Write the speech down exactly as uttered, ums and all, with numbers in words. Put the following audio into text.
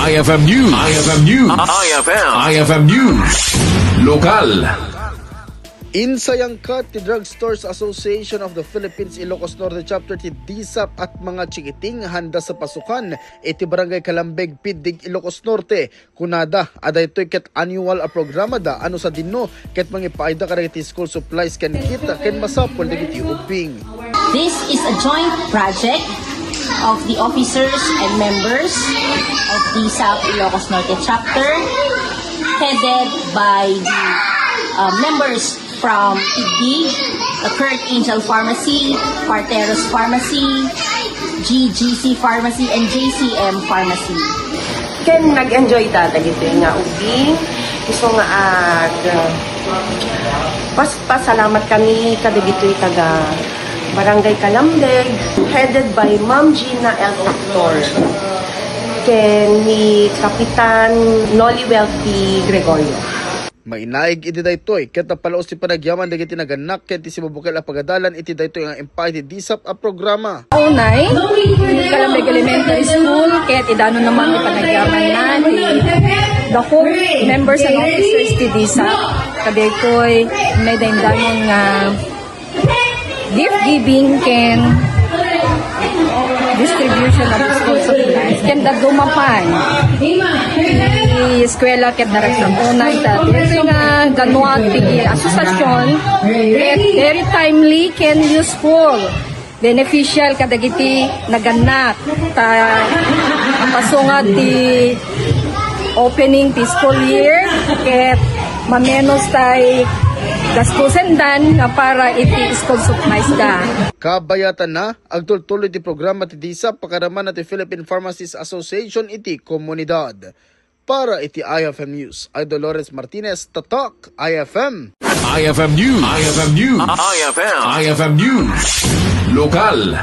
I F M News. I F M News. I F M. I F M News. Lokal. Insayangkat ti Drugstores Association of the Philippines Ilocos Norte Chapter ti DSAP at mga chikiting handa sa pasukan iti Barangay Calambeg, Piddig, Ilocos Norte. Kunada a daytoy ket annual a programada a no sadino ket mangipaayda kadagiti school supplies ken kit ken masapul dagiti ubbing. This is a joint project of the officers and members of the South Ilocos Norte Chapter, headed by the uh, members from Piddig, the Kurt Angel Pharmacy, Parteros Pharmacy, G G C Pharmacy, and J C M Pharmacy. Ken nag-enjoy ta dagiti nga ubbing. Isu nga ag-, pas-, pasalamat kami kadagitoy taga Barangay Calambeg, headed by Ma'am Gina L. Doctor, ken ni Kapitan Noli Welty Gregorio. Mainaig iti daytoy ket napalaos ti panagyaman dagiti nagannak ken ti sibubukel a pagadalan iti daytoy nga impaay ti DSAP a programa. Unay, Calambeg Elementary School, ket idano naman ti panagyamanna ti the whole members and officers ti DSAP. Kadaytoy, may daindanon nga gift giving ken distribution of school supplies. Ken dadduma pay ti eskwela ket daraktan unay ta daytoy nga ganua ti asosiasyon ket very timely ken useful. Beneficial kadagiti nagannak ta mapasungad ti opening ti school year ket mamenos tay gastusendan nga para iti school supplies da. Kabayatanna, agtultuloy ti programa ti DSAP pakaraman ti Philippine Pharmacists Association iti komunidad. Para iti I F M News, I Dolores Martinez, Tatak, I F M. I F M News. I F M News. I F M. I F M News. Lokal.